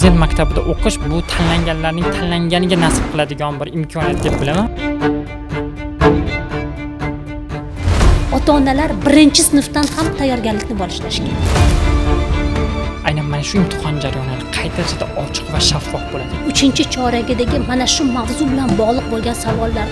Prezident maktabida o'qish bu tanlanganlarning tanlanganiga nasib qiladigan bir imkoniyat deb bilaman. Ota-onalar birinchi sinfdan ham tayyorgarlikni boshlashgan. Aynan mana shu imtihon jarayonlari qay darajada ochiq va shaffof bo'ladi? 3-choragidagi mana shu mavzu bilan bog'liq bo'lgan savollar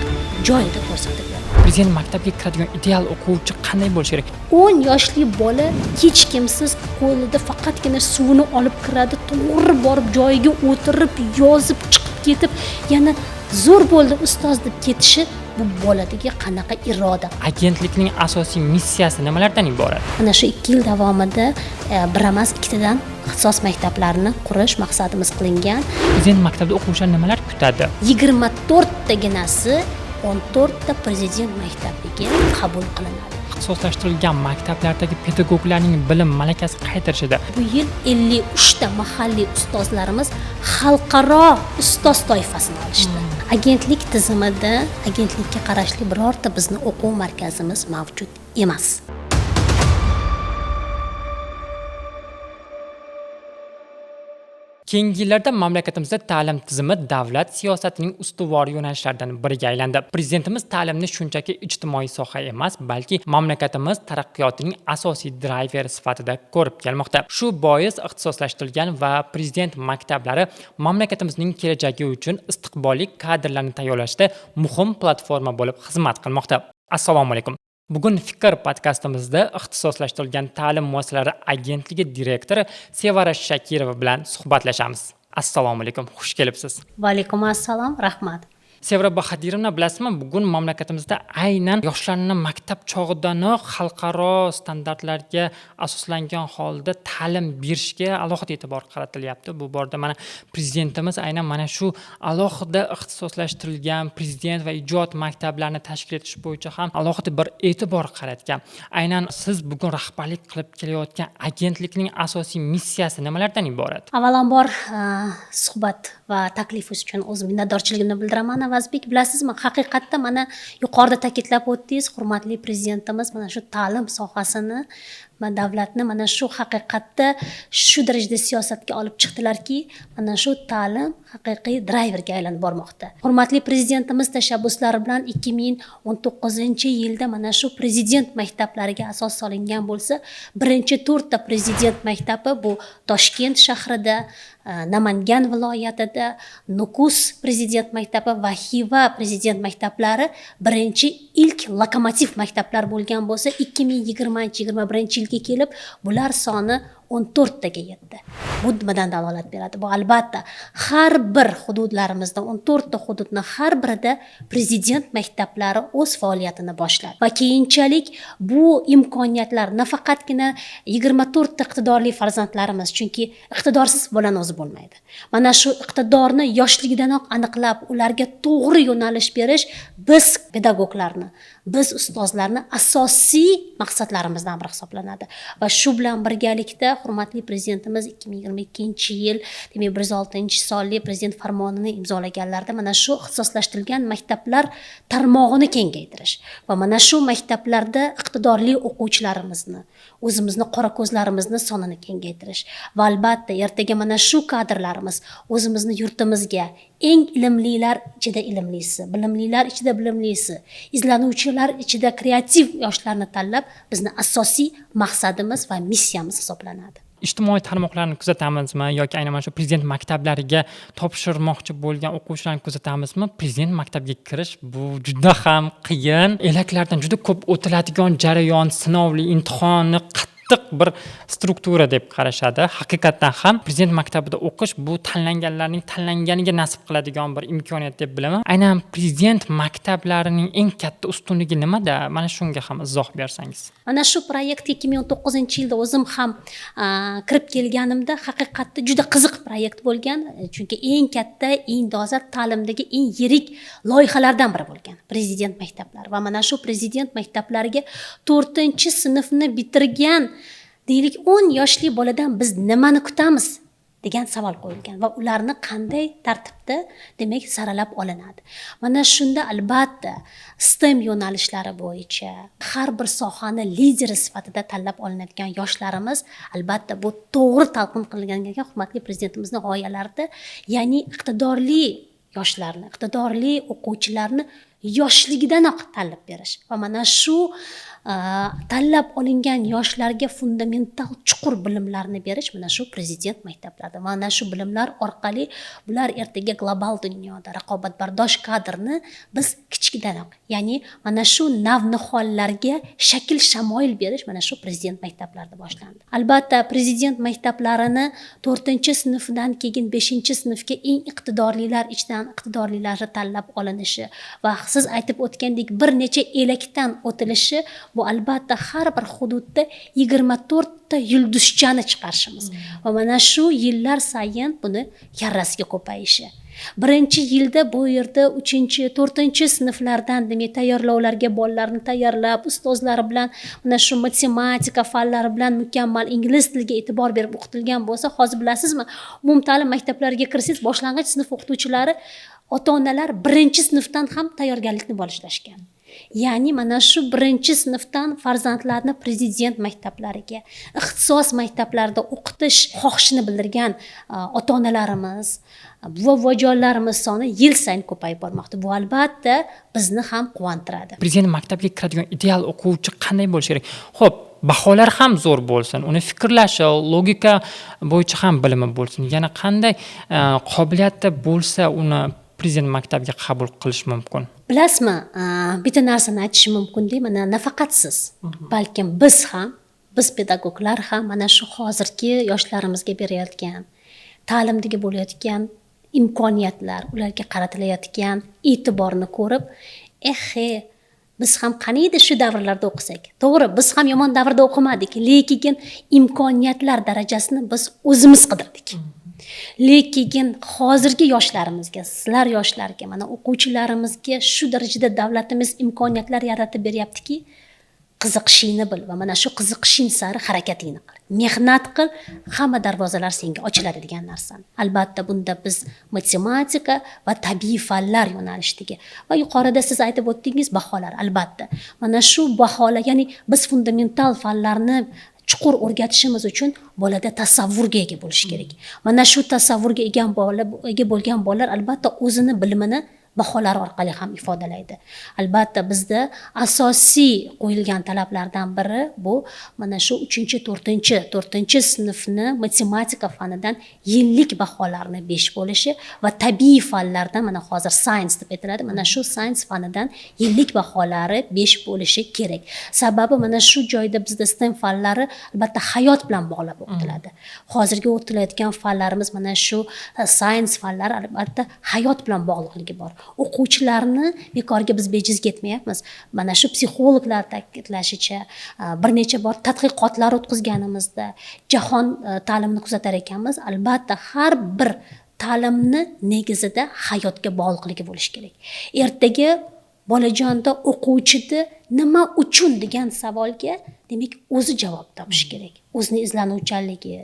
joyida ko'rsatib beradi. Prezident maktabga kiradigan ideal o'quvchi qanday bo'lishi kerak? 10 yoshli bola hech kimsiz qo'lida faqatgina suvini olib kiradi, to'g'ri borib joyiga o'tirib, yozib chiqib ketib, yana zo'r bo'ldi ustoz deb ketishi bu boladagi qanaqa iroda? Agentlikning asosiy missiyasi nimalardan iborat? Mana shu 2 yil davomida bir emas, ikkitadan ixtisos maktablarini qurish maqsadimiz qilingan. Prezident maktabida o'quvchilar nimalar kutadi? 24taginasi 14 ta prezident maktabiga qabul qilinadi. Ixtisoslashtirilgan maktablardagi pedagoglarning bilim malakasi qay darajada? Bu yil 53 ta mahalliy ustozlarimiz xalqaro ustoz toifasini olishdi. Agentlik tizimida agentlikka qarashli birorta bizni o'quv markazimiz mavjud emas. Keyingi yillarda mamlakatimizda ta'lim tizimi davlat siyosatining ustuvor yo'nalishlaridan biriga aylandi. Prezidentimiz ta'limni shunchaki ijtimoiy soha emas, balki mamlakatimiz taraqqiyotining asosiy drayveri sifatida ko'rib kelmoqda. Shu bois ixtisoslashtirilgan va prezident maktablari mamlakatimizning kelajagi uchun istiqbolli kadrlarni tayyorlashda muhim platforma bo'lib xizmat qilmoqda. Assalomu alaykum. Bugun Fikr podkastimizda ixtisoslashtirilgan ta'lim muassasalari agentligi direktori Sevara Shakirova bilan suhbatlashamiz. Assalomu alaykum, xush kelibsiz. Va alaykum assalom, rahmat. Sevara Bahodirovna, bilasizmi, bugun mamlakatimizda aynan yoshlarni maktab chog'idanoq xalqaro standartlarga asoslangan holda ta'lim berishga alohida e'tibor qaratilyapti. Bu borada mana prezidentimiz aynan mana shu alohida ixtisoslashtirilgan prezident va ijod maktablarini tashkil etish bo'yicha ham alohida bir e'tibor qaratgan. Aynan siz bugun rahbarlik qilib kelayotgan agentlikning asosiy missiyasi nimalardan iborat? Avvalambor suhbat va taklifingiz uchun o'z minnatdorchiligimni bildiraman. Avazbek, bilasizmi, haqiqatda mana yuqorida ta'kidlab o'tdingiz, hurmatli prezidentimiz mana shu ta'lim sohasini va davlatni mana shu haqiqatda shu darajada siyosatga olib chiqdilarki, mana shu ta'lim haqiqiy drayverga aylanib bormoqda. Hurmatli prezidentimiz tashabbuslari bilan 2019-yilda mana shu prezident maktablariga asos solingan bo'lsa, birinchi 4 ta prezident maktabi bu Toshkent shahrida, Namangan viloyatida, Nukus prezident maktabi va Xiva prezident maktablari birinchi ilk lokomotiv maktablar bo'lgan bo'lsa, 2020-21 yilga kelib bular soni 14 taga yetdi. Bu nimadan dalolat beradi? Bu albatta har bir hududlarimizda 14 ta hududni har birida prezident maktablari o'z faoliyatini boshladi. Va keyinchalik bu imkoniyatlar nafaqatgina 24 ta iqtidorli farzandlarimiz, chunki iqtidorsiz bolani o'zi bo'lmaydi. Mana shu iqtidorni yoshligidanoq aniqlab, ularga to'g'ri yo'nalish berish biz pedagoglarni, biz ustozlarni asosiy maqsadlarimizdan biri hisoblanadi. Va shu bilan birgalikda hurmatli prezidentimiz 2022-yil, demak 106-sonli prezident farmonini imzolaganlarida mana shu ixtisoslashtirilgan maktablar tarmog'ini kengaytirish va mana shu maktablarda iqtidorli o'quvchilarimizni, o'zimizni qora ko'zlarimizni sonini kengaytirish va albatta ertaga mana shu kadrlarimiz o'zimizni yurtimizga eng ilmlilar ichida ilmlisi, bilimlilar ichida bilimlisi, izlanuvchilar ichida kreativ yoshlarni tanlab bizni asosiy maqsadimiz va missiyamiz hisoblanadi. Ijtimoiy tarmoqlarni kuzatamizmi yoki aynan mana shu prezident maktablariga topshirmoqchi bo'lgan o'quvchilarni kuzatamizmi? Prezident maktabiga kirish bu juda ham qiyin, elaklardan juda ko'p o'tiladigan jarayon, sinovli imtihonni qattiq bir struktura deb qarashadi. Haqiqatdan ham prezident maktabida o'qish bu tanlanganlarning tanlanganiga nasib qiladigan bir imkoniyat deb bilaman. Aynan prezident maktablarining eng katta ustunligi nimada? Mana shunga ham izoh bersangiz. Mana shu proyektga 2019-yilda o'zim ham kirib kelganimda haqiqatda juda qiziq proyekt bo'lgan, chunki eng katta, eng dolzarb ta'limdagi eng yirik loyihalardan biri bo'lgan prezident maktablari. Va mana shu prezident maktablariga 4-sinfni bitirgan deylik 10 yoshli boladan biz nimani kutamiz degan savol qo'yilgan va ularni qanday tartibda, demak, saralab olinadi. Mana shunda albatta STEM yo'nalishlari bo'yicha har bir sohani lideri sifatida tanlab olinadigan yoshlarimiz, albatta bu to'g'ri talqin qilingan ekan hurmatli prezidentimizning g'oyalarida, ya'ni iqtidorli yoshlarni, iqtidorli o'quvchilarni yoshligidanoq tanlab berish va mana shu tanlab olingan yoshlarga fundamental chuqur bilimlarni berish mana shu prezident maktablarida. Mana shu bilimlar orqali bular ertaga global dunyoda raqobatbardosh kadrni biz kichkidanoq, ya'ni mana shu navnihollarga shakl shamoyil berish mana shu prezident maktablarida boshlandi. Albatta prezident maktablarini 4-sinfdan keyin 5-sinfga eng iqtidorlilar ichidan iqtidorlilari tanlab olinishi va siz aytib o'tgandek bir necha elakdan o'tilishi, bu albatta har bir hududda 24 ta yulduzchani chiqarishimiz va mana shu yillar sayin buni karrasiga ko'payishi. Birinchi yilda bu yerda 3-, 4-sinflardan demak tayyorlovlarga bolalarni tayyorlab, ustozlari bilan mana shu matematika fanlari bilan mukammal ingliz tiliga e'tibor berib o'qitilgan bo'lsa, hozir bilasizmi, umumta'lim maktablariga kirsangiz, boshlang'ich sinf o'qituvchilari, ota-onalar 1-sinfdan ham tayyorgarlikni boshlashgan. Ya'ni mana shu 1-sinfdan farzandlarni prezident maktablariga, ixtisos maktablarida o'qitish xohishini bildirgan ota-onalarimiz, buva-buvajonlarimiz soni yil sayin ko'payib bormoqda. Bu albatta bizni ham quvontiradi. Prezident maktabiga kiradigan ideal o'quvchi qanday bo'lishi kerak? Xo'p, baholar ham zo'r bo'lsin, uni fikrlashi, logika bo'yicha ham bilimi bo'lsin. Yana qanday qobiliyati bo'lsa uni prezident maktabiga qabul qilish mumkin? Bilasizmi, bitta narsani aytishim mumkinda, mana nafaqat siz, balkim biz ham, biz pedagoglar ham mana shu hozirgi yoshlarimizga berayotgan ta'limdagi bo'layotgan imkoniyatlar, ularga qaratilayotgan e'tiborni ko'rib, eh, biz ham qaniydi shu davrlarda o'qisak. To'g'ri, biz ham yomon davrda o'qimadik, lekin imkoniyatlar darajasini biz o'zimiz qidirdik. Lekin hozirgi yoshlarimizga, sizlar yoshlarga, mana o'quvchilarimizga shu darajada davlatimiz imkoniyatlar yaratib beryaptiki, qiziqishingni bil va mana shu qiziqishing sari harakatingni qil. Mehnat qil, hamma darvozalar senga ochiladi degan narsani. Albatta bunda biz matematika va tabiiy fanlar yo'nalishidagi va yuqorida siz aytib o'tdingiz baholar, albatta. Mana shu baholar, ya'ni biz fundamental fanlarni chuqur o'rgatishimiz uchun bolada tasavvurga ega bo'lish kerak. Mana shu tasavvurga ega bo'lgan bolalar albatta o'zini bilimini baholar orqali ham ifodalaydi. Albatta bizda asosiy qo'yilgan talablardan biri bu mana shu 3-, 4-sinfni matematika fanidan yillik baholarni 5 bo'lishi va tabiiy fanlardan, mana hozir science deb aytiladi, mana shu science fanidan yillik baholari 5 bo'lishi kerak. Sababi mana shu joyda bizda STEM fanlari albatta hayot bilan bog'lab o'qitiladi. Hozirgi o'qitilayotgan fanlarimiz mana shu science fanlari albatta hayot bilan bog'liqligi bor. O'quvchilarni bekorga biz bejizga etmayapmiz. Mana shu psixologlar ta'kidlashicha, bir necha bor tadqiqotlar o'tkazganimizda jahon ta'limini kuzatar ekanmiz, albatta har bir ta'limni negizida hayotga bog'liqligi bo'lishi kerak. Ertaga bolajonda o'quvchida nima uchun degan savolga demak o'zi javob topishi kerak. O'zini izlanuvchanligi,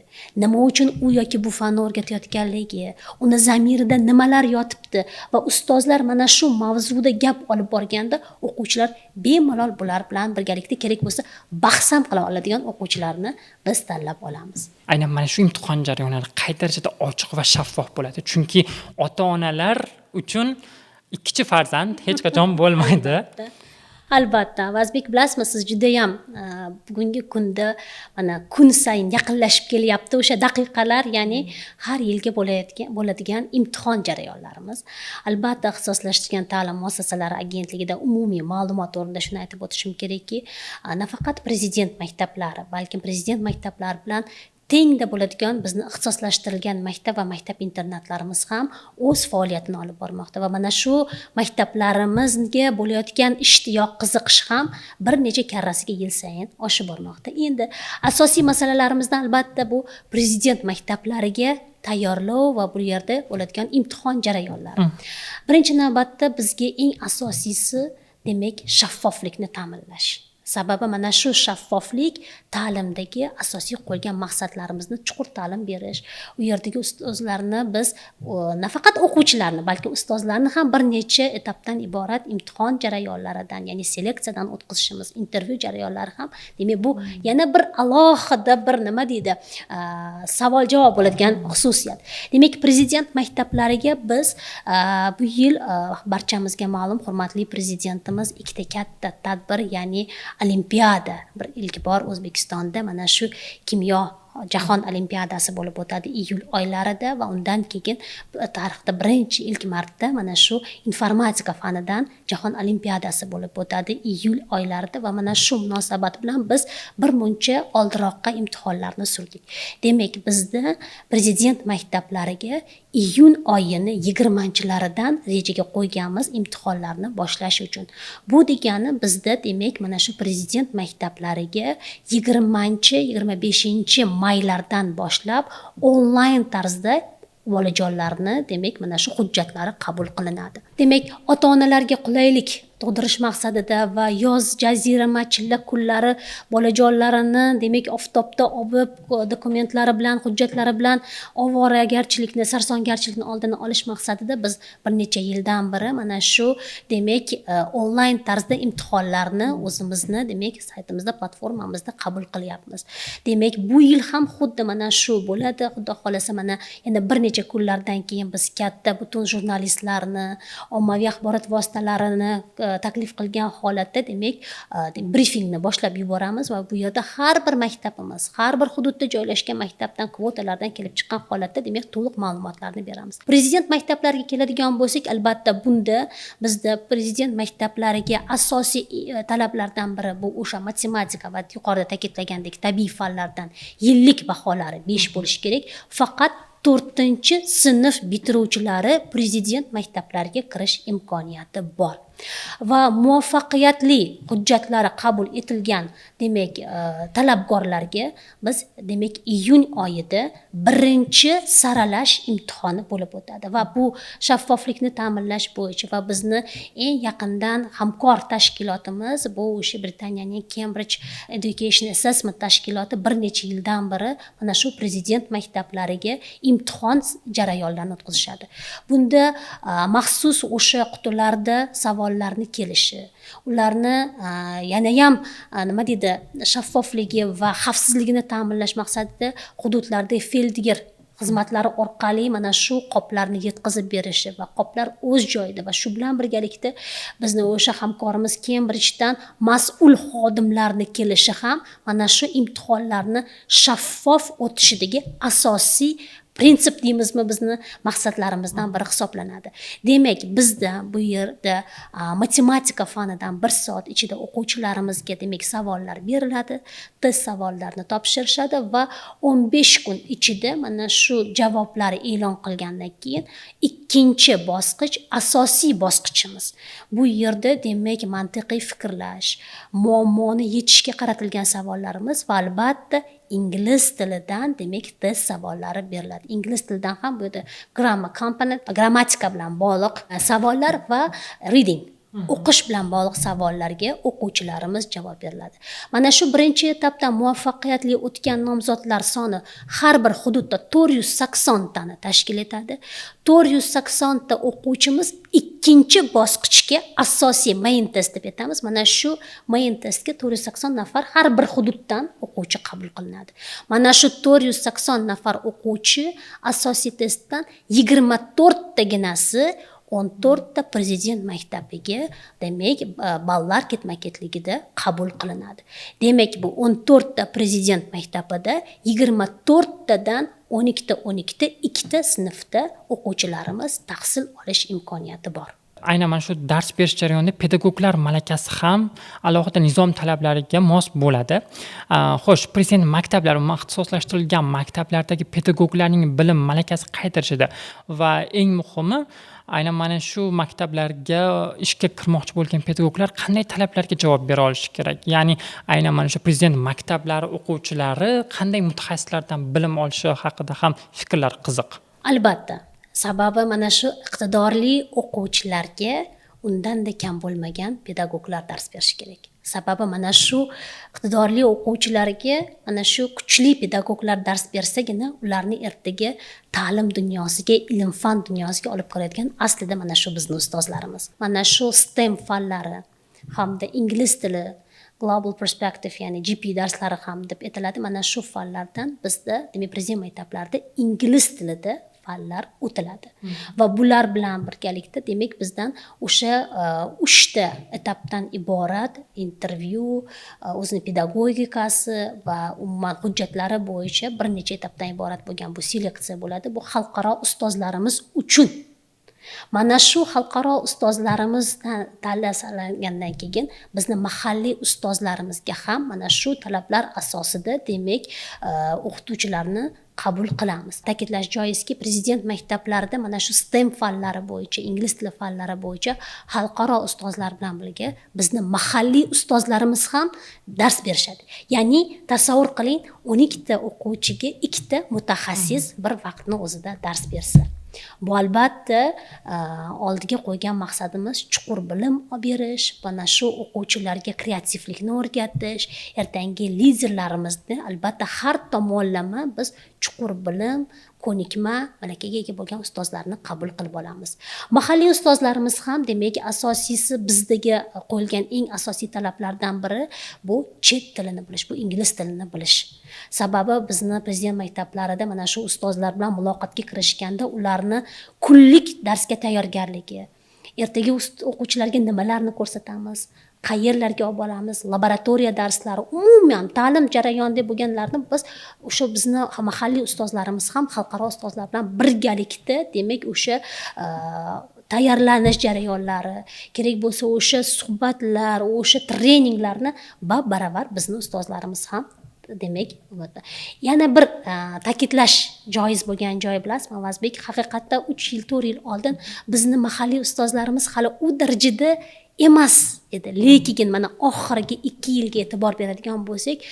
nima uchun u yoki bu fanni o'rgatayotganligi, uni zamirida nimalar yotibdi va ustozlar mana shu mavzuda gap olib borganda o'quvchilar bemalol bular bilan birgalikda kerak bo'lsa bahs ham qila oladigan o'quvchilarni biz tanlab olamiz. Aynan mana shu imtihon jarayonlari qay darajada ochiq va shaffof bo'ladi? Chunki ota-onalar uchun ikkinchi farzand hech qachon bo'lmaydi. Albatta, Avazbek, bilasizmi, siz judayam bugungi kunda mana kun sayin yaqinlashib kelyapti o'sha daqiqalar, ya'ni har yilgi bo'ladigan imtihon jarayonlarimiz. Albatta, ixtisoslashtirgan ta'lim muassasalari agentligida umumiy ma'lumot o'rnida shuni aytib o'tishim kerakki, nafaqat prezident maktablari, balkim prezident maktablari bilan tengda bo'ladigan bizni ixtisoslashtirilgan maktab va maktab internatlarimiz ham o'z faoliyatini olib bormoqda va mana shu maktablarimizga bo'layotgan ishtiyoq, qiziqish ham bir necha karrasiga yil sayin oshib bormoqda. Endi asosiy masalalarimizdan albatta bu prezident maktablariga tayyorlov va bu yerda bo'ladigan imtihon jarayonlari. Birinchi navbatda bizga eng asosiysi demak shaffoflikni ta'minlash. Sababi mana shu shaffoflik ta'limdagi asosiy qo'ygan maqsadlarimizni chuqur ta'lim berish, u yerdagi ustozlarni biz nafaqat o'quvchilarni, balki ustozlarni ham bir necha etapdan iborat imtihon jarayonlaridan, ya'ni seleksiyadan o'tkazishimiz, intervyu jarayonlari ham, demak, bu yana bir alohida bir, nima deydi, savol javob bo'ladigan xususiyat. Demak, prezident maktablariga biz bu yil, barchamizga ma'lum, hurmatli prezidentimiz ikkita katta tadbir, ya'ni olimpiada, bir ilk bor O'zbekistonda mana shu kimyo jahon olimpiadasi bo'lib o'tadi iyul oylarida va undan keyin tarixda birinchi ilk marta mana shu informatika fanidan jahon olimpiadasi bo'lib o'tadi iyul oylarida va mana shu munosabat bilan biz bir muncha oldiroqqa imtihonlarni surdik. Demak, bizda prezident maktablariga iyun oyini 20-laridan rejaga qo'yganmiz imtihonlarni boshlash uchun. Bu degani bizda, demak, mana shu prezident maktablariga 20, 25 maylardan boshlab onlayn tarzda bolajonlarni, demak, mana shu hujjatlari qabul qilinadi. Demak, ota onalarga qulaylik tug'dirish maqsadida va yoz jazirama chilla kunlari bolajonlarini, demak, oftobda olib, dokumentlari bilan, hujjatlari bilan ovoragarchilikni, sarsongarchilikni oldini olish maqsadida biz bir necha yildan beri mana shu, demak, onlayn tarzda imtihonlarni o'zimizni, demak, saytimizda, platformamizda qabul qilyapmiz. Demak, bu yil ham xuddi mana shu bo'ladi, xudo xohlasa. Mana yana bir necha kunlardan keyin biz katta butun jurnalistlarni, ommaviy axborot vositalarini taklif qilgan holatda, demak, brifingni boshlab yuboramiz va bu yerda har bir maktabimiz, har bir hududda joylashgan maktabdan, kvotalardan kelib chiqqan holatda, demak, to'liq ma'lumotlarni beramiz. Prezident maktablariga keladigan bo'lsak, albatta, bunda bizda prezident maktablariga asosiy talablardan biri bu o'sha matematika va yuqorida ta'kidlagandek tabiiy fanlardan yillik baholari 5 bo'lishi kerak. Faqat to'rtinchi sinf bitiruvchilari prezident maktablariga kirish imkoniyati bor va muvaffaqiyatli hujjatlari qabul etilgan, demak, talabgorlarga biz, demak, iyun oyida birinchi saralash imtihoni bo'lib o'tadi va bu shaffoflikni ta'minlash bo'yicha va bizni eng yaqindan hamkor tashkilotimiz, bu o'sha Britaniyaning Cambridge Education Assessment tashkiloti bir necha yildan beri mana shu prezident maktablariga imtihon jarayonlarini o'tkazishadi. Bunda maxsus o'sha qutilarda savollarni kelishi, ularni yanayam, nima deydi, shaffofligi va xavfsizligini ta'minlash maqsadida hududlarda feldyer xizmatlari orqali mana shu qoplarni yetkazib berishi va qoplar o'z joyida va shu bilan birgalikda bizni o'sha hamkorimiz Kembridjdan mas'ul xodimlarni kelishi ham mana shu imtihonlarni shaffof o'tishidagi asosiy prinsip deymizmi, bizni maqsadlarimizdan biri hisoblanadi. Demak, bizda bu yerda matematika fanidan bir soat ichida o'quvchilarimizga, demak, savollar beriladi, test savollarini topshirishadi va 15 kun ichida mana shu javoblari e'lon qilgandan keyin ikkinchi bosqich, asosiy bosqichimiz. Bu yerda, demak, mantiqiy fikrlash, muammoni yechishga qaratilgan savollarimiz va albatta ingliz tilidan, demak, test savollari beriladi. Ingliz tilidan ham bu yerda grammar component, grammatika bilan bog'liq savollar va reading, o'qish bilan bog'liq savollarga o'quvchilarimiz javob beriladi. Mana shu birinchi etapdan muvaffaqiyatli o'tgan nomzodlar soni har bir hududda 480 tani tashkil etadi. 480 ta o'quvchimiz ikkinchi bosqichga, asosiy main test deb aytamiz, mana shu main testga 480 nafar har bir hududdan o'quvchi qabul qilinadi. Mana shu 480 nafar o'quvchi asosiy testdan 24 taginasi 14 ta prezident maktabiga, demak, ballar ketma ketligida qabul qilinadi. Demak, bu 14 ta prezident maktabida 24 tadan 12 ta, 12 ta, ikkita sinfda o'quvchilarimiz tahsil olish imkoniyati bor. Aynan mana shu dars berish jarayonida pedagoglar malakasi ham alohida nizom talablariga mos bo'ladi. Xo'sh, prezident maktablari, umuman ixtisoslashtirilgan maktablardagi pedagoglarning bilim malakasi qay darajada va eng muhimi, aynan mana shu maktablarga ishga kirmoqchi bo'lgan pedagoglar qanday talablarga javob bera olishi kerak? Ya'ni aynan mana shu prezident maktablari o'quvchilari qanday mutaxassislardan bilim olishi haqida ham fikrlar qiziq. Albatta, sababi mana shu iqtidorli o'quvchilarga undanda kam bo'lmagan pedagoglar dars berishi kerak. Sababi mana shu iqtidorli o'quvchilarga mana shu kuchli pedagoglar dars bersagina ularni ertaga ta'lim dunyosiga, ilm fan dunyosiga olib kirayotgan aslida mana shu bizni ustozlarimiz. Mana shu STEM fanlari hamda ingliz tili, Global Perspective, ya'ni GP darslari ham deb aytiladi. Mana shu fanlardan bizda, demak, prezident maktablarida ingliz tilida fanlar o'tiladi. Va bular bilan birgalikda, demak, bizdan o'sha 3 ta etapdan iborat intervyu, o'zini pedagogikasi va umuman hujjatlari bo'yicha bir necha etapdan iborat bo'lgan bu seleksiya bo'ladi. Bu xalqaro ustozlarimiz uchun. Mana shu xalqaro ustozlarimiz tanlangandan keyin bizni mahalliy ustozlarimizga ham mana shu talablar asosida, demak, o'qituvchilarni qabul qilamiz. Ta'kidlash joizki, prezident maktablarida mana shu STEM fanlari bo'yicha, ingliz tili fanlari bo'yicha xalqaro ustozlar bilan birga bizni mahalliy ustozlarimiz ham dars berishadi. Ya'ni tasavvur qiling, 12 ta o'quvchiga ikkita mutaxassis bir vaqtni o'zida dars bersa. Bu albatta oldiga qo'ygan maqsadimiz chuqur bilim olib berish, mana shu o'quvchilarga kreativlikni o'rgatish, ertangi liderlarimizni albatta har tomonlama biz chuqur bilim, ko'nikma, malakaga ega bo'lgan ustozlarni qabul qilib olamiz. Mahalliy ustozlarimiz ham, demak, asosiysi bizdagi qo'yilgan eng asosiy talablardan biri bu chet tilini bilish, bu ingliz tilini bilish. Sababi bizni prezident maktablarida mana shu ustozlar bilan muloqotga kirishganda ularni kunlik darsga tayyorgarligi, ertaga o'quvchilarga nimalarni ko'rsatamiz, qayerlarga olib boramiz, laboratoriya darslari, umuman ta'lim jarayonida bo'lganlarni biz o'sha bizni mahalliy ustozlarimiz ham xalqaro ustozlar bilan birgalikda, demak, o'sha tayyorlanish jarayonlari, kerak bo'lsa o'sha suhbatlar, o'sha treninglarni bab baravar bizni ustozlarimiz ham, demak. Yana bir ta'kidlash joiz bo'lgan joyi, bilasizmi, Avazbek, haqiqatda 3 yil, 4 yil oldin bizni mahalliy ustozlarimiz hali u darajada emas edi, lekin mana oxirgi 2 yilga e'tibor beradigan bo'lsak,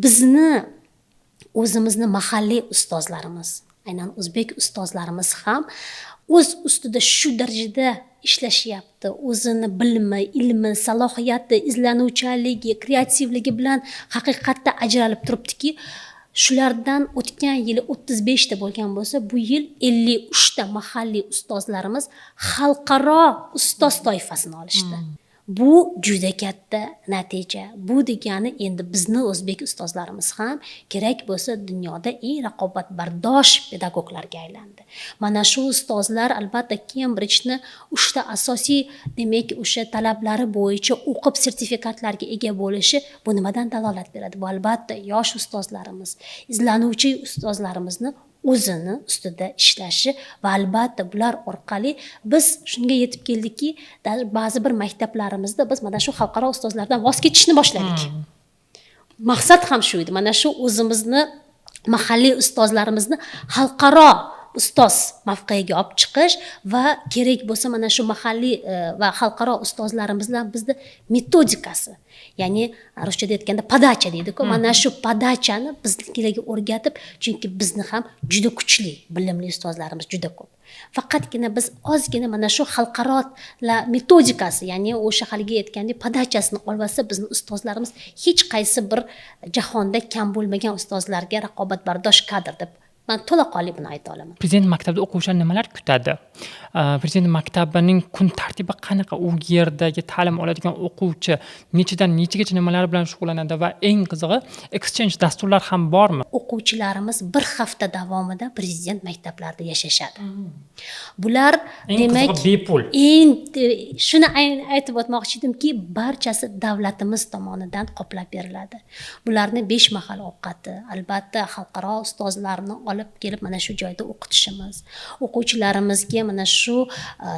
bizni o'zimizni mahalliy ustozlarimiz, aynan o'zbek ustozlarimiz ham o'z ustida shu darajada ishlashyapti. O'zini bilimi, ilmi, salohiyati, izlanuvchanligi, kreativligi bilan haqiqatda ajralib turibdiki, shulardan o'tgan yili 35 ta bo'lgan bo'lsa, bu yil 53 ta mahalliy ustozlarimiz xalqaro ustoz toifasini olishdi. Bu juda katta natija. Bu degani endi bizni o'zbek ustozlarimiz ham kerak bo'lsa dunyoda eng raqobatbardosh pedagoglarga aylandi. Mana shu ustozlar albatta Kembridjni uchta asosiy, demak, o'sha talablari bo'yicha o'qib sertifikatlarga ega bo'lishi bu nimadan dalolat beradi? Bu albatta yosh ustozlarimiz, izlanuvchi ustozlarimizni o'zini ustida ishlashi va albatta bular orqali biz shunga yetib keldikki, ba'zi bir maktablarimizda biz mana shu xalqaro ustozlardan voz kechishni boshladik. Maqsad ham shu edi: mana shu o'zimizni mahalliy ustozlarimizni xalqaro ustoz mavqeiga olib chiqish va kerak bo'lsa mana shu mahalliy va xalqaro ustozlarimiz bilan bizni metodikasi, ya'ni ruschada aytganda подача deydiku, mana shu подача ni biznikilarga o'rgatib, chunki bizni ham juda kuchli bilimli ustozlarimiz juda ko'p, faqatgina biz ozgina mana shu xalqaro metodikasi, ya'ni o'sha haligi aytgandek подача sini olib olsa, bizni ustozlarimiz hech qaysi bir jahonda kam bo'lmagan ustozlarga raqobatbardosh kadr deb man to'laqonli buni ayta olaman. Prezident maktabida o'quvchilar nimalar kutadi? Prezident maktabining kun tartibi qanaqa? U yerdagi ta'lim oladigan o'quvchi nechidan nechagacha nimalar bilan shug'ullanadi va eng qizig'i, exchange dasturlar ham bormi? O'quvchilarimiz bir hafta davomida prezident maktablarida yashashadi. Bular Eng demak qizig'i, bepul. Endi shuni aytib o'tmoqchi edimki, barchasi davlatimiz tomonidan qoplab beriladi. Bularni besh mahal ovqati, albatta xalqaro ustozlarni olib kelib mana shu joyda o'qitishimiz, o'quvchilarimizga mana shu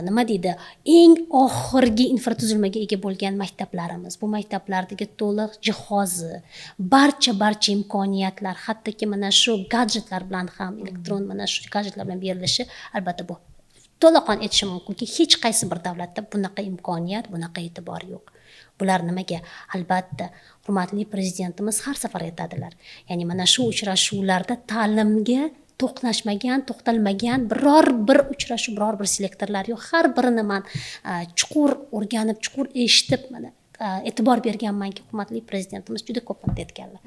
nima deydi, eng oxirgi infratuzilmaga ega bo'lgan maktablarimiz, bu maktablardagi to'liq jihozi, barcha imkoniyatlar, hattoki mana shu gadjetlar bilan ham, elektron mana shu gadjetlar bilan berilishi, albatta bu to'laqon aytishim mumkinki, hech qaysi bir davlatda bunaqa imkoniyat, bunaqa e'tibor yo'q. Bular nimaga? Albatta hurmatli prezidentimiz har safar aytadilar, ya'ni mana shu uchrashuvlarda ta'limga To'qnashmagan, to'xtalmagan biror bir uchrashuv, biror bir selektorlar yo'q. Har birini man chuqur o'rganib, chuqur eshitib, mana e'tibor berganmanki, hurmatli prezidentimiz juda ko'p marta aytganlar: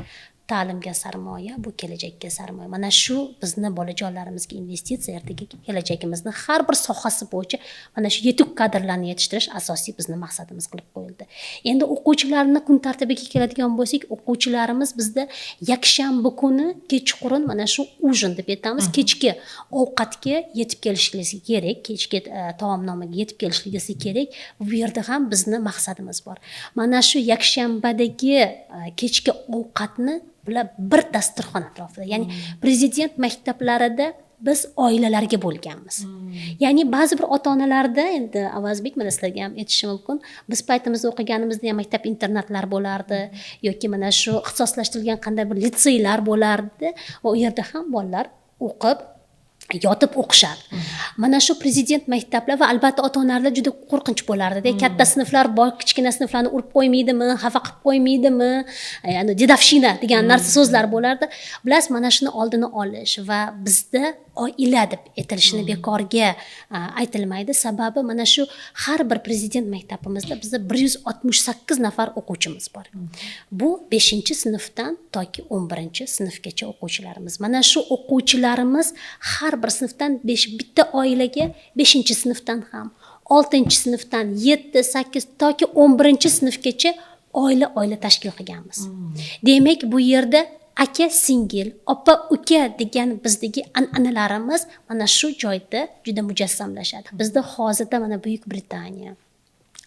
ta'limga sarmoya bu kelajakka sarmoya. Mana shu bizni bolajonlarimizga investitsiya, ertaga kelajagimizni har bir sohasi bo'yicha mana shu yetuk kadrlarni yetishtirish asosiy bizni maqsadimiz qilib qo'yildi. Endi o'quvchilarni kun tartibiga keladigan bo'lsak, o'quvchilarimiz bizda yakshanba kuni kechqurun mana shu ужин deb aytamiz, kechki ovqatga yetib kelishligi kerak, kechki taomnomaga yetib kelishligi kerak. Bu yerda ham bizni maqsadimiz bor. Mana shu yakshanbadagi kechki ovqatni bular bir dasturxon atrofida, ya'ni prezident maktablarida biz oilalarga bo'lganmiz. Ya'ni ba'zi bir ota onalarda, endi Avazbek, mana sizlarga ham aytishim mumkin, biz paytimizda o'qiganimizda ham maktab internatlar bo'lardi yoki mana shu ixtisoslashtirilgan qanday bir litseylar bo'lardi va u yerda ham bolalar o'qib, yotib o'qishardi. Mana shu prezident maktablar va albatta ota onalarda juda qo'rqinch bo'lardida: katta sinflar bor, kichkina sinflarni urib qo'ymaydimi, xafa qilib qo'ymaydimi, ya'ni дедовщина degan narsa, so'zlar bo'lardi. Bilasiz, mana shuni oldini olish va bizda oila deb aytilishini bekorga aytilmaydi. Sababi mana shu har bir prezident maktabimizda bizda 168 nafar o'quvchimiz bor. Bu 5-sinfdan toki 11-sinfgacha o'quvchilarimiz. Mana shu o'quvchilarimiz har bir sinfdan besh, bitta oilaga 5-sinfdan ham, 6-sinfdan, 7, 8 toki 11-sinfgacha oila oila tashkil qilganmiz. Demak, bu yerda aka singil, opa uka degan bizdagi an'analarimiz mana shu joyda juda mujassamlashadi. Bizda hozirda mana Buyuk Britaniya,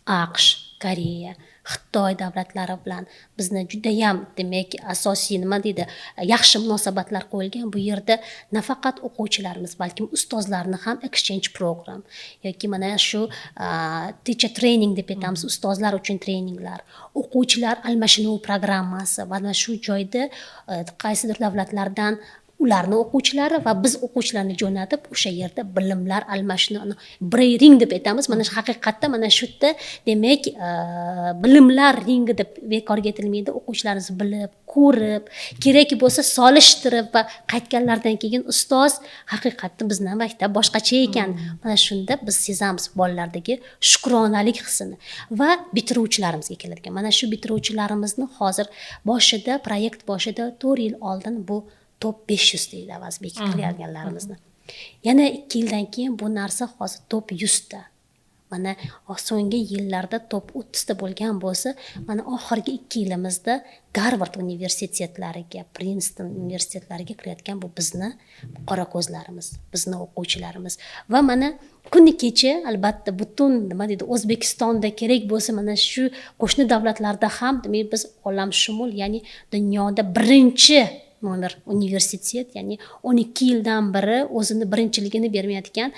AQSh, Koreya, Xitoy davlatlari bilan bizni judayam, demak, asosiy, nima deydi, yaxshi munosabatlar qo'yilgan. Bu yerda nafaqat o'quvchilarimiz, balkim ustozlarni ham exchange program yoki mana shu teacher training deb aytamiz, ustozlar uchun treninglar, o'quvchilar almashinuv programmasi va mana shu joyda qaysidir davlatlardan ularni o'quvchilari va biz o'quvchilarni jo'natib, o'sha yerda bilimlar almashinuvi, brain ring deb aytamiz. Mana shu haqiqatda mana shu yerda, demak, bilimlar ringi deb bekorga aytilmaydi. O'quvchilarimiz bilib, ko'rib, kerak bo'lsa solishtirib va qaytganlaridan keyin: "Ustoz, haqiqatda bizni maktab boshqacha ekan". Mana shunda biz sezamiz bolalardagi shukronalik hissini. Va bitiruvchilarimizga keladigan, mana shu bitiruvchilarimizni hozir boshida, proyekt boshida, 4 yil oldin bu top 500 deydi, Avazbek, qilganlarimizni. Yana 2 yildan keyin bu narsa hozir top 100ta. Mana so'nggi yillarda top 30ta bo'lgan bo'lsa, mana oxirgi 2 yilimizda Garvard universitetlariga, Prinston universitetlariga kirayotgan bu bizni qora ko'zlarimiz, bizni o'quvchilarimiz. Va mana kuni kecha, albatta, butun, nima deydi, O'zbekistonda, kerak bo'lsa mana shu qo'shni davlatlarda ham, demak, biz olamshumul, ya'ni dunyoda birinchi nomer universitet, ya'ni 12 yildan beri o'zini birinchiligini bermayotgan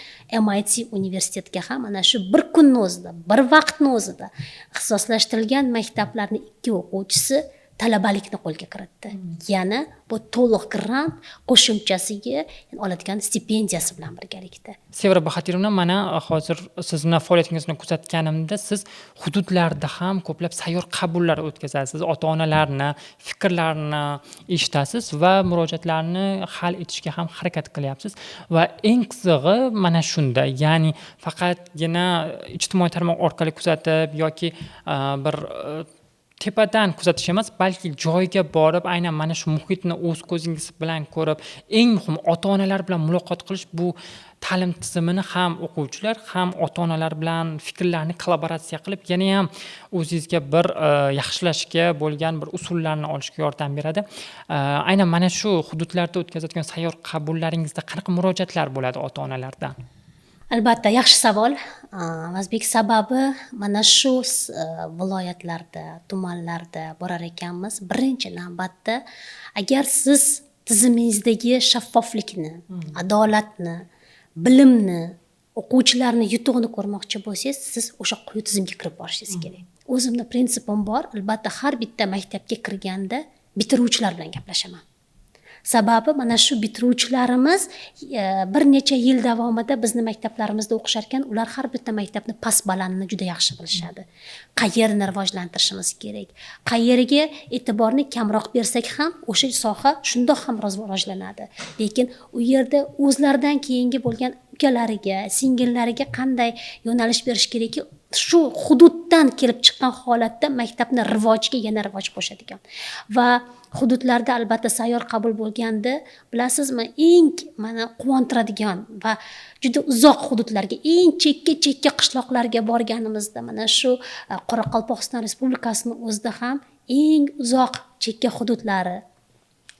MIT universitetiga ham mana shu bir kunni o'zida, bir vaqtni o'zida ixtisoslashtirilgan maktablarni ikki o'quvchisi talabalikni qo'lga kiritdi. Yana bu to'liq grant, qo'shimchasiga oladigan stipendiyasi bilan birgalikda. Sevara Bahatirovna, mana hozir sizni faoliyatingizni kuzatganimda, siz hududlarda ham ko'plab sayyor qabullar o'tkazasiz, ota onalarni fikrlarini eshitasiz va murojaatlarni hal etishga ham harakat qilyapsiz. Va eng qizig'i mana shunda, ya'ni faqatgina ijtimoiy tarmoq orqali kuzatib yoki bir tepadan kuzatish emas, balki joyiga borib, aynan mana shu muhitni o'z ko'zingiz bilan ko'rib, eng muhimi ota onalar bilan muloqot qilish, bu ta'lim tizimini ham o'quvchilar, ham ota onalar bilan fikrlarni kollaboratsiya qilib, yanayam o'zingizga bir yaxshilashga bo'lgan bir usullarni olishga yordam beradi. Aynan mana shu hududlarda o'tkazayotgan sayyor qabullaringizda qanaqa murojaatlar bo'ladi ota onalardan? Albatta, yaxshi savol, Avazbek. Sababi mana shu viloyatlarda, tumanlarda borar ekanmiz, birinchi navbatda agar siz tizimingizdagi shaffoflikni, adolatni, bilimni, o'quvchilarni yutug'ini ko'rmoqchi bo'lsangiz, siz o'sha quyi tizimga kirib borishingiz kerak. O'zimni prinsipim bor, albatta, har bitta maktabga kirganda bitiruvchilar bilan gaplashaman. Sababi mana shu bitiruvchilarimiz bir necha yil davomida bizni maktablarimizda o'qisharkan, ular har bitta maktabni past balandini juda yaxshi bilishadi. Qayerni rivojlantirishimiz kerak, qayeriga e'tiborni kamroq bersak ham o'sha soha shundoq ham rivojlanadi. Lekin u yerda o'zlaridan keyingi bo'lgan ukalariga, singillariga qanday yo'nalish berish kerakki, shu hududdan kelib chiqqan holatda maktabni rivojiga yana rivoj qo'shadigan. Va hududlarda albatta sayyor qabul bo'lganda, bilasizmi, eng mana quvontiradigan va juda uzoq hududlarga, eng chekka qishloqlarga borganimizda mana shu Qoraqalpog'iston Respublikasini o'zida ham eng uzoq chekka hududlari,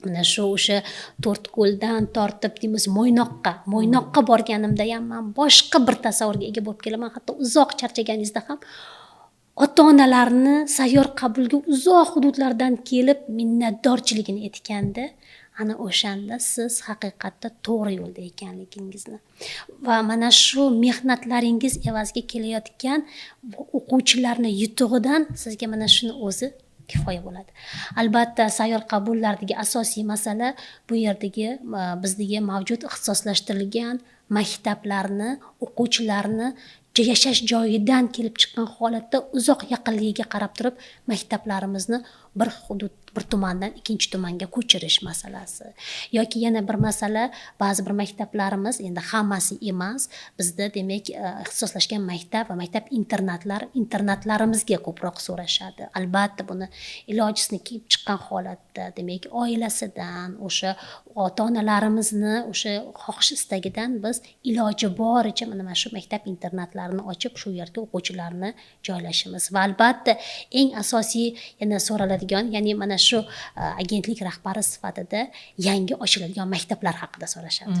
mana shu o'sha To'rtko'ldan tortib deymiz Mo'ynoqqa borganimda ham man boshqa bir tasavvurga ega bo'lib kelaman. Hatto uzoq charchaganingizda ham ota-onalarni sayyor qabulga uzoq hududlardan kelib minnatdorchiligini aytganda, ana o'shanda siz haqiqatda to'g'ri yo'lda ekanligingizni va mana shu mehnatlaringiz evaziga kelayotgan o'quvchilarni yutug'idan sizga mana shuni o'zi kifoya bo'ladi. Albatta sayyor qabullardagi asosiy masala bu yerdagi bizdagi mavjud ixtisoslashtirilgan maktablarni, o'quvchilarni yashash joyidan kelib chiqqan holatda uzoq yaqinligiga qarab turib maktablarimizni bir hudud, bir tumandan ikkinchi tumanga ko'chirish masalasi. Yoki yana bir masala, ba'zi bir maktablarimiz, endi hammasi emas, bizda demak ixtisoslashgan maktab va maktab internatlarimizga ko'proq so'rashadi. Albatta buni ilojisini kelib chiqqan holatda, demak oilasidan, o'sha ota-onalarimizni o'sha xohish istagidan biz iloji boricha mana shu maktab internatlarini ochib, shu yerga o'quvchilarni joylashimiz. Va albatta eng asosiy yana so'raladigan, ya'ni mana shu agentlik rahbari sifatida yangi ochiladigan maktablar haqida so'rashadi.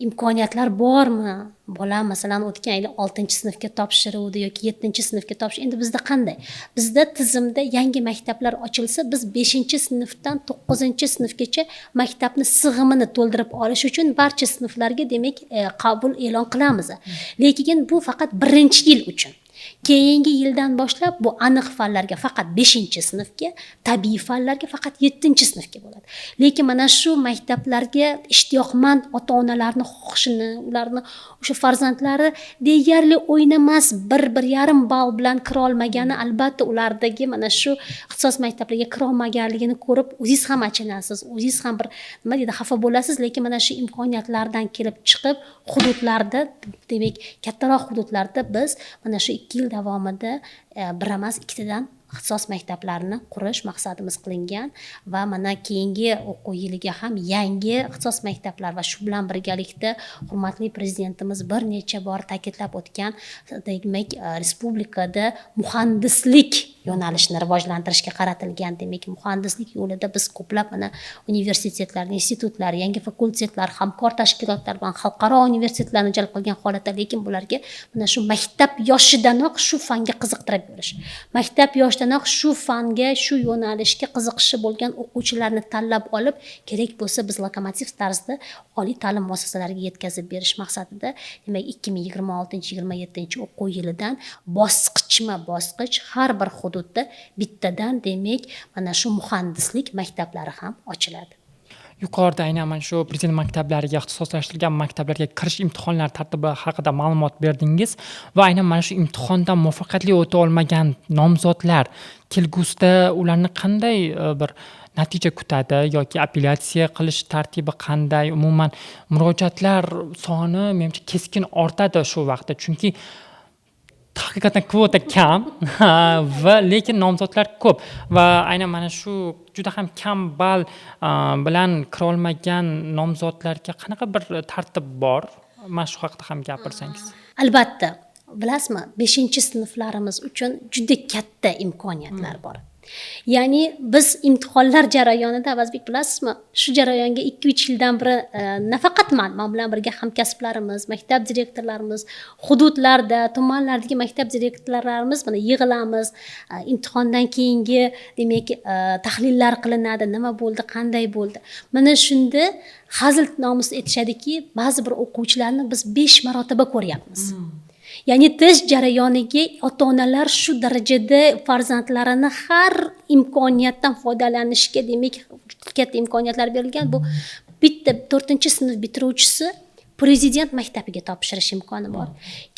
Imkoniyatlar bormi? Bola masalan o'tgan yili 6-sinfga topshiruvdi yoki 7-sinfga topshirdi. Endi bizda qanday? Bizda tizimda yangi maktablar ochilsa, biz 5-sinfdan 9-sinfgacha maktabni sig'imini to'ldirib olish uchun barcha sinflarga demak qabul e'lon qilamiz. Lekin bu faqat 1-yil uchun. Keyingi yildan boshlab bu aniq fanlarga faqat 5-sinfga, tabiiy fanlarga faqat 7-sinfga bo'ladi. Lekin mana shu maktablarga ishtiyoqmand ota-onalarni xohishini, ularni o'sha farzandlari deyarli o'ynamas 1-1.5 ball bilan kira olmagani, albatta ulardagi mana shu ixtisos maktablarga kira olmaganligini ko'rib o'zingiz ham achinasiz, o'zingiz ham bir nima deydi, xafa bo'lasiz. Lekin mana shu imkoniyatlardan kelib chiqib hududlarda, demak kattaroq hududlarda biz mana shu 2 yil davomida bir emas ikkitadan ixtisos maktablarini qurish maqsadimiz qilingan va mana keyingi o'quv yiliga ham yangi ixtisos maktablar va shu bilan birgalikda hurmatli prezidentimiz bir necha bor ta'kidlab o'tgan, demak respublikada muhandislik yo'nalishini rivojlantirishga qaratilgan, demak muhandislik yo'lida biz ko'plab mana universitetlar, institutlar, yangi fakultetlar, hamkor tashkilotlar bilan xalqaro universitetlarni jalb qilgan holatda, lekin bularga mana shu maktab yoshidanoq shu fanga qiziqtirib berish, maktab yoshidanoq shu fanga, shu yo'nalishga qiziqishi bo'lgan o'quvchilarni tanlab olib, kerak bo'lsa biz lokomotiv tarzida oliy ta'lim muassasalariga yetkazib berish maqsadida, demak 2026-27 o'quv yilidan bosqichma-bosqich har bir hududda bittadan demak mana shu muhandislik maktablari ham ochiladi. Yuqorida aynan mana shu prezident maktablariga, ixtisoslashtirilgan maktablarga kirish imtihonlari tartibi haqida ma'lumot berdingiz va aynan mana shu imtihondan muvaffaqiyatli o'ta olmagan nomzodlar kelgusida ularni qanday bir natija kutadi yoki apellyatsiya qilish tartibi qanday? Umuman murojaatlar soni menimcha keskin ortadi shu vaqtda, chunki haqiqatan kvota kam va lekin nomzodlar ko'p va aynan mana shu juda ham kam ball bilan kira olmagan nomzodlarga qanaqa bir tartib bor? Mana shu haqida ham gapirsangiz. Albatta, bilasizmi, 5-sinflarimiz uchun juda katta imkoniyatlar bor. Ya'ni biz imtihonlar jarayonida, Avazbek, bilasizmi, shu jarayonga 2-3 yildan beri nafaqat man bilan birga hamkasblarimiz, maktab direktorlarimiz, hududlarda, tumanlardagi maktab direktorlarimiz mana yig'ilamiz, imtihondan keyingi demak tahlillar qilinadi, nima bo'ldi, qanday bo'ldi. Mana shunda hazil nomus aytishadiki, ba'zi bir o'quvchilarni biz 5 marotaba ko'ryapmiz. Ya'ni test jarayoniga ota-onalar shu darajada farzandlarini har imkoniyatdan foydalanishga demak katta imkoniyatlar berilgan. Bu bitta 4-sinf bitiruvchisi prezident maktabiga topshirish imkoni bor.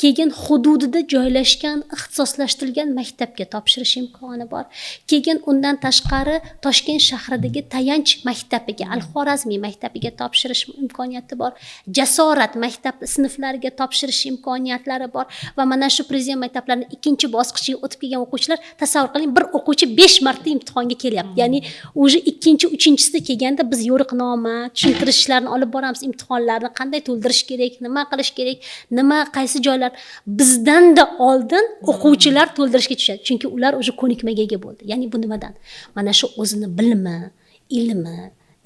Keyin hududida joylashgan ixtisoslashtirilgan maktabga topshirish imkoni bor. Keyin undan tashqari Toshkent shahridagi tayanch maktabiga, Al-Xorazmiy maktabiga topshirish imkoniyati bor. Jasorat maktab sinflariga topshirish imkoniyatlari bor va mana shu prezident maktablarining ikkinchi bosqichiga o'tib kelgan o'quvchilar, tasavvur qiling, bir o'quvchi 5 marta imtihonga kelyapti. Ya'ni уже ikkinchi, uchinchisida kelganda biz yo'riqnoma, tushuntirishlarni olib boramiz, imtihonlarni qanday to'ldirish kerak, nima qilish kerak, nima qaysi joylar bizdanda oldin o'quvchilar to'ldirishga tushadi, chunki ular уже ko'nikmaga ega bo'ldi. Ya'ni bu nimadan? Mana shu o'zini bilimi, ilmi,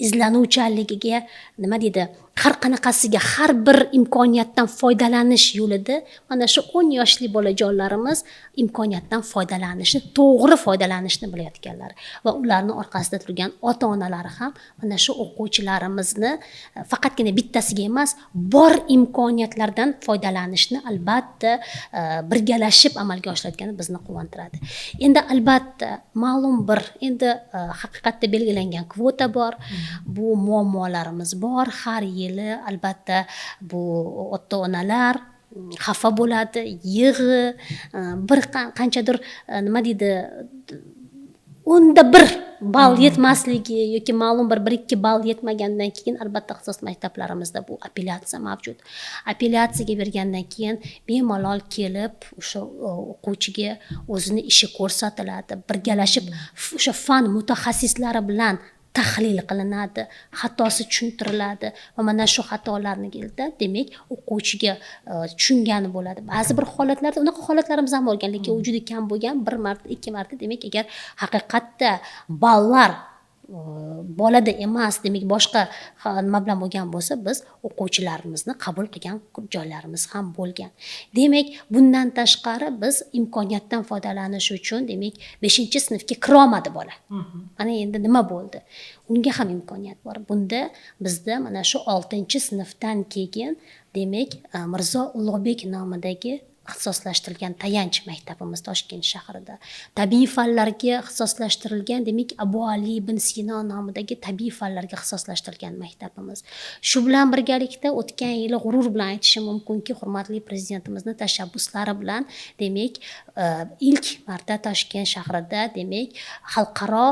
izlanuvchanligiga, nima deydi, har qanaqasiga har bir imkoniyatdan foydalanish yo'lida mana shu 10 yoshli bolajonlarimiz imkoniyatdan foydalanishni, to'g'ri foydalanishni bilayotganlar va ularni orqasida turgan ota-onalari ham mana shu o'quvchilarimizni faqatgina bittasiga emas, bor imkoniyatlardan foydalanishni albatta birgalashib amalga oshirayotgani bizni quvontiradi. Endi albatta ma'lum bir endi haqiqatda belgilangan kvota bor, bu muammolarimiz bor. Har yili albatta bu ota-onalar xafa bo'ladi, yig'i, bir qanchadir nima deydi, 1% ball yetmasligi yoki ma'lum bir 1-2 ball yetmagandan keyin albatta ixtisos maktablarimizda bu apellyatsiya mavjud. Apellyatsiyaga bergandan keyin bemalol kelib o'sha o'quvchiga o'zini ishi ko'rsatiladi, birgalashib o'sha fan mutaxassislari bilan tahlil qilinadi, xatosi tushuntiriladi va mana shu xatolarni keldi, demak o'quvchiga tushungani bo'ladi. Ba'zi bir holatlarda unaqa holatlarimiz ham bo'lgan, lekin u juda kam bo'lgan, 1 marta, 2 marta. Demak, agar haqiqatda ballar bolada emas, demak boshqa nima bilan bo'lgan bo'lsa, biz o'quvchilarimizni qabul qilgan joylarimiz ham bo'lgan. Demak, bundan tashqari biz imkoniyatdan foydalanish uchun, demak, 5-sinfga kira olmadi bola. Mana endi nima bo'ldi? Unga ham imkoniyat bor. Bunda bizda mana shu 6-sinfdan keyin, demak, Mirzo Ulug'bek nomidagi ixtisoslashtirilgan tayanch maktabimiz Toshkent shahrida, tabiiy fanlarga ixtisoslashtirilgan, demak, Abu Ali ibn Sino nomidagi tabiiy fanlarga ixtisoslashtirilgan maktabimiz. Shu bilan birgalikda o'tgan yili g'urur bilan aytishim mumkinki, hurmatli prezidentimizni tashabbuslari bilan, demak, ilk marta Toshkent shahrida, demak, xalqaro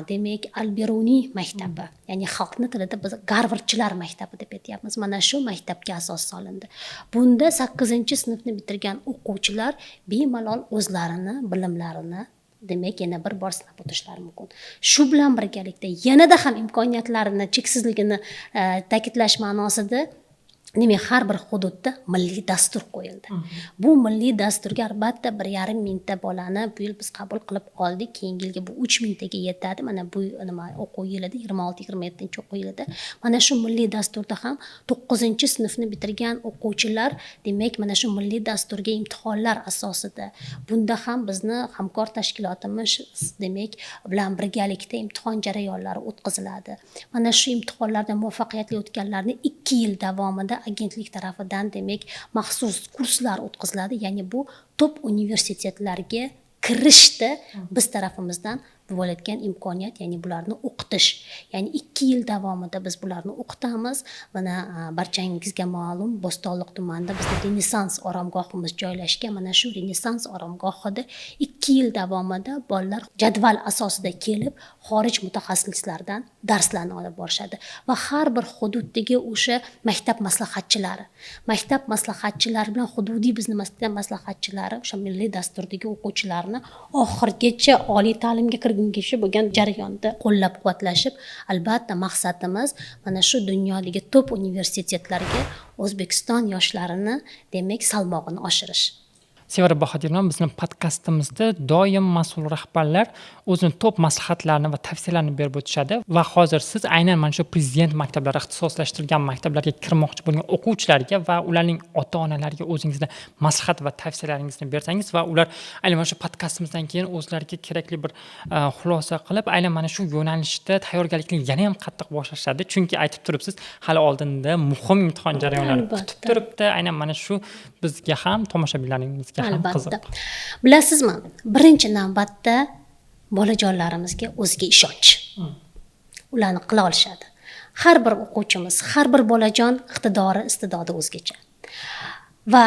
demak Al-Beruniy maktabi, ya'ni xalqni tilida biz Garvardchilar maktabi deb aytyapmiz. Mana shu maktabga asos solindi. Bunda 8-sinfni bitirgan o'quvchilar bemalol o'zlarini bilimlarini, demak, yana bir bor sinab o'tishlari mumkin. Shu bilan birgalikda yanada ham imkoniyatlarini cheksizligini ta'kidlash ma'nosida, demak, har bir hududda milliy dastur qo'yildi. Bu milliy dasturga albatta 1,5 mingta bolani bu yil biz qabul qilib qoldik. Keyingi yilga bu 3 mingtaga yetadi. Mana bu nima o'quv yilida, 26-27 o'quv yilida mana shu milliy dasturda ham 9-sinfni bitirgan o'quvchilar, demak, mana shu milliy dasturga imtihonlar asosida, bunda ham bizni hamkor tashkilotimiz, demak, bilan birgalikda imtihon jarayonlari o'tkaziladi. Mana shu imtihonlardan muvaffaqiyatli o'tganlarni 2 yil davomida agentlik tarafidan, demak, maxsus kurslar o'tkaziladi. Ya'ni bu top universitetlarga kirishda biz tarafimizdan bo'layotgan imkoniyat, ya'ni bularni o'qitish. Ya'ni 2 yil davomida biz bularni o'qitamiz. Mana barchangizga ma'lum, Bo'stonliq tumanida bizda Renessans oromgohimiz joylashgan. Mana shu Renessans oromgohida 2 yil davomida bolalar jadval asosida kelib, xorij mutaxassislaridan darslarni olib borishadi va har bir hududdagi o'sha maktab maslahatchilari bilan hududiy bizni maktab maslahatchilari o'sha milliy dasturdagi o'quvchilarni oxirigacha oliy ta'limga kirgungacha bo'lgan jarayonda qo'llab-quvvatlashib, albatta maqsadimiz mana shu dunyodagi top universitetlarga O'zbekiston yoshlarini, demak, salmog'ini oshirish. Sevara Bahodirovna, bizni podkastimizda doim mas'ul rahbarlar o'zini top maslahatlarini va tavsiyalarini berib o'tishadi va hozir siz aynan mana shu prezident maktablari, ixtisoslashtirilgan maktablarga kirmoqchi bo'lgan o'quvchilarga va ularning ota-onalariga o'zingizni maslahat va tavsiyalaringizni bersangiz va ular aynan mana shu podkastimizdan keyin o'zlariga kerakli bir xulosa qilib, aynan mana shu yo'nalishda tayyorgarlikni yana ham qattiq boshlashadi. Chunki aytib turibsiz, hali oldinda muhim imtihon jarayonlari kutib turibdi. Aynan mana shu bizga ham, tomoshabinlarimizga ham Albatta. Bilasizmi, birinchi navbatda bolajonlarimizga o'ziga ishonch. Ularni qila olishadi. Har bir o'quvchimiz, har bir bolajon iqtidori, iste'dodi o'zgacha. Va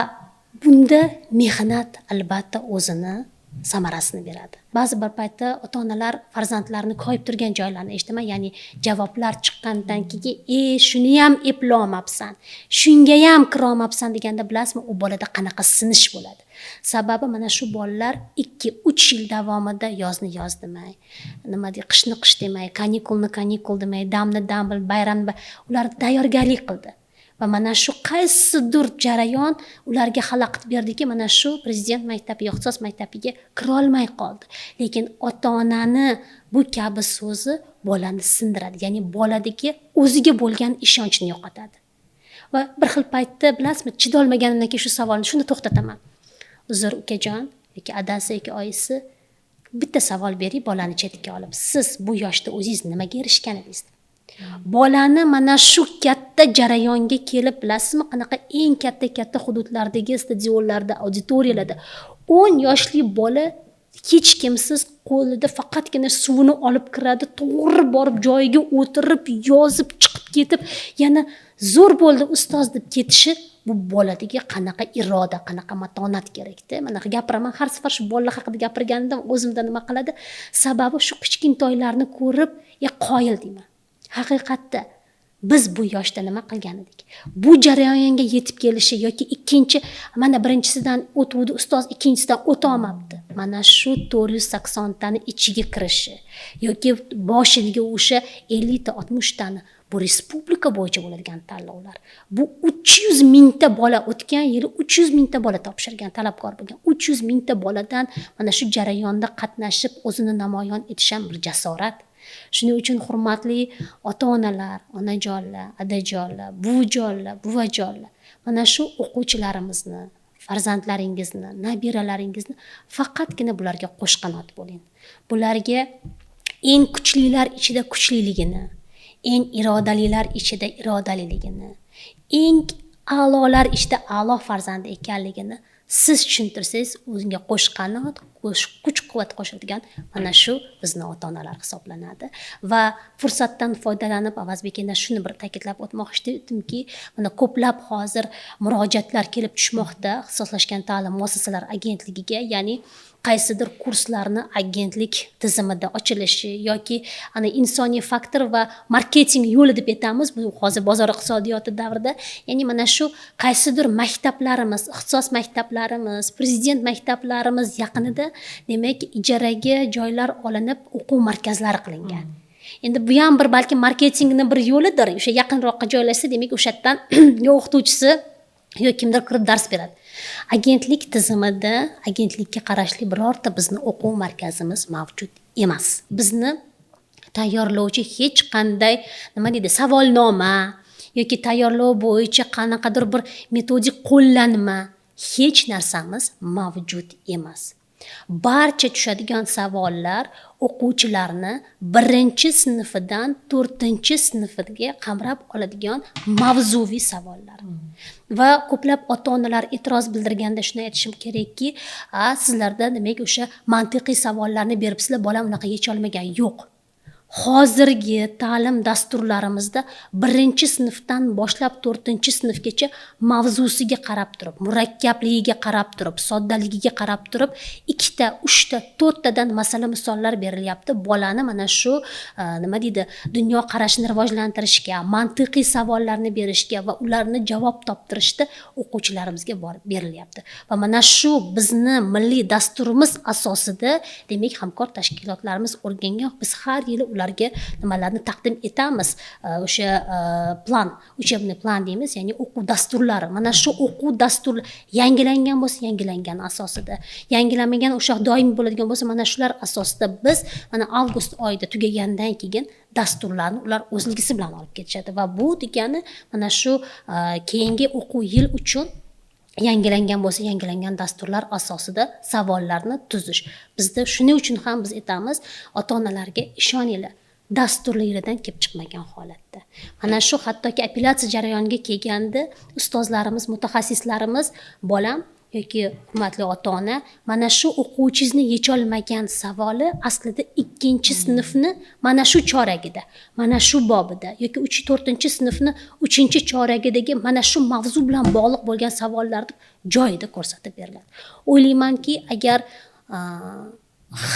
bunda mehnat albatta o'zini samarasini beradi. Ba'zi bir paytda ota-onalar farzandlarini koyib turgan joylarni eshitaman, ya'ni javoblar chiqqandan keyin shuni ham eplolmabsan, shunga ham kirolmabsan deganda bilasizmi, u bolada qanaqa sinish bo'ladi. Sababi mana shu bolalar 2-3 yil davomida yozni yoz demay, nima deydi, qishni qish demay, kanikulni kanikul demay, damni dam, bayramni ular tayyorgarlik qildi. Va mana shu qaysidir jarayon ularga xalaqit berdiki, mana shu prezident maktabiga, ixtisos maktabiga kirolmay qoldi. Lekin ota-onani bu kabi so'zi bolani sindiradi, ya'ni boladagi o'ziga bo'lgan ishonchni yo'qotadi. Va bir xil paytda bilasizmi, chidolmaganimdan keyin shu savolni shunda to'xtataman. Uzr ukajon yoki adasi yoki oyisi, bitta savol bering bolani chetga olib. Siz bu yoshda o'zingiz nimaga erishgan edingiz? Bolani mana shu katta jarayonga kelib, bilasizmi, qanaqa eng katta hududlardagi stadionlarda, auditoriyalarda 10 yoshli bola hech kimsiz qo'lida faqatgina suvini olib kiradi, to'g'ri borib joyiga o'tirib, yozib chiqib ketib, yana zo'r bo'ldi ustoz deb ketishi, bu boladagi qanaqa iroda, qanaqa matonat kerakda. Mana gapiraman har safar shu bolalar haqida gapirganimda o'zimda nima qiladi? Sababi shu kichkintoylarni ko'rib, qoyil deyman. Haqiqatda biz bu yoshda nima qilgan edik? Bu jarayonga yetib kelishi yoki ikkinchi, mana birinchisidan o'tuvdi ustoz, ikkinchisidan o'ta olmabdi. Mana shu 480 tani ichiga kirishi yoki boshidagi o'sha 50 ta 60 tani, bu respublika bo'yicha bo'ladigan tanlovlar. Bu 300 mingta bola, o'tgan yili 300 mingta bola topshirgan, talabgor bo'lgan. 300 mingta boladan mana shu jarayonda qatnashib o'zini namoyon etish ham bir jasorat. Shuning uchun hurmatli ota-onalar, onajonlar, adajonlar, buvijonlar, buvajonlar, mana shu o'quvchilarimizni, farzandlaringizni, nabiralaringizni faqatgina bularga qo'shqanot bo'ling. Bularga eng kuchlilar ichida kuchliligini, eng irodalilar ichida irodaliligini, eng a'lolar ichida a'lo farzandi ekanligini siz tushuntirsangiz, o'zingga qo'shqanot, kuch-quvvat qo'shadigan mana shu bizni ota-onalar hisoblanadi. Va fursatdan foydalanib Avazbek endi shuni bir ta'kidlab o'tmoqchi edimki, mana ko'plab hozir murojaatlar kelib tushmoqda ixtisoslashgan ta'lim muassasalari agentligiga, ya'ni qaysidir kurslarni agentlik tizimida ochilishi yoki ana insoniy faktor va marketing yo'li deb aytamiz bu hozir bozor iqtisodiyoti davrida, ya'ni mana shu qaysidir maktablarimiz, ixtisos maktablarimiz, prezident maktablarimiz yaqinida demak ijaraga joylar olinib o'quv markazlari qilingan. Endi bu ham bir balki marketingni bir yo'lidir. O'sha yaqinroqqa joylashsa, demak o'sha yerdan yo o'qituvchisi yo kimdir kirib dars beradi. Agentlik tizimida agentlikka qarashli birorta bizni o'quv markazimiz mavjud emas. Bizni tayyorlovchi hech qanday nima deydi savolnoma yoki tayyorlov bo'yicha qanaqadir bir metodik qo'llanma hech narsamiz mavjud emas. Barcha tushadigan savollar o'quvchilarni 1-sinfdan 4-sinfga qamrab oladigan mavzuviy savollar. Va ko'plab ota-onalar e'tiroz bildirganda shuni aytishim kerakki, sizlarda demak o'sha mantiqiy savollarni beribsizlar, bolam unaqa yecha olmagan. Yo'q. Hozirgi ta'lim dasturlarimizda 1-sinfdan boshlab 4-sinfgacha mavzusiga qarab turib, murakkabligiga qarab turib, soddaligiga qarab turib, 2 ta, 3 ta, 4 tadan masala misollar berilyapti. Bolani mana shu nima deydi, dunyo qarashini rivojlantirishga, mantiqiy savollarni berishga va ularni javob toptirishda o'quvchilarimizga borib berilyapti. Va mana shu bizni milliy dasturimiz asosida demak hamkor tashkilotlarimiz o'rgangan, biz har yili ularga nimalarni taqdim etamiz, o'sha plan, учебный plan deymiz, ya'ni o'quv dasturlari. Mana shu o'quv dasturlari yangilangan bo'lsa, yangilangan asosida, yangilanmagan o'sha doimiy bo'ladigan bo'lsa, mana shular asosida biz mana avgust oyida tugagandan keyin dasturlarni ular o'zligisi bilan olib ketishadi va bu degani mana shu keyingi o'quv yil uchun yangilangan bo'lsa, yangilangan dasturlar asosida savollarni tuzish. Bizda shuning uchun ham biz aytamiz, ota-onalarga ishoninglar, dasturligidan kelib chiqmagan holatda. Mana shu hattoki apellyatsiya jarayoniga kelganda ustozlarimiz, mutaxassislarimiz bolam yoki hurmatli ota ona, mana shu o'quvchingizni yecholmagan savoli aslida 2 sinfni mana shu choragida, mana shu bobida yoki 3-4 sinfni 3 choragidagi mana shu mavzu bilan bog'liq bo'lgan savollarni joyida ko'rsatib beriladi. O'ylaymanki, agar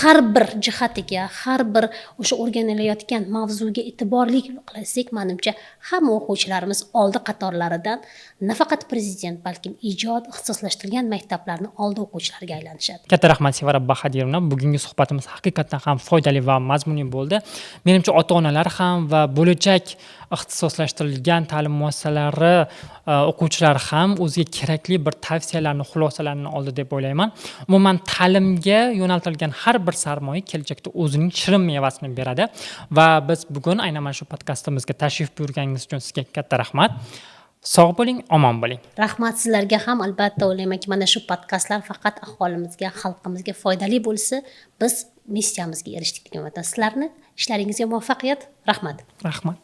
har bir jihatiga, har bir o'sha o'rganilayotgan mavzuga e'tiborli qilsak, manimcha hamma o'quvchilarimiz oldi qatorlaridan nafaqat prezident, balkim ijod ixtisoslashtirilgan maktablarni oldi o'quvchilariga aylanishadi. Katta rahmat, Sevara Bahadirovna. Bugungi suhbatimiz haqiqatdan ham foydali va mazmunli bo'ldi. Menimcha, ota-onalar ham va bo'lajak ixtisoslashtirilgan ta'lim muassasalari o'quvchilari ham o'ziga kerakli bir tavsiyalarni, xulosalarni oldi deb o'ylayman. Umuman, ta'limga yo'naltirilgan har bir sarmoya kelajakda o'zining shirin mevasini beradi va biz bugun aynan mana shu podkastimizga tashrif buyurganingiz uchun sizga katta rahmat. Sog' bo'ling, omon bo'ling. Rahmat sizlarga ham. Albatta, o'ylaymanki, mana shu podkastlar faqat aholimizga, xalqimizga foydali bo'lsa, biz missiyamizga erishdik degan umiddaman. Sizlarni ishlaringizga muvaffaqiyat. Rahmat. Rahmat.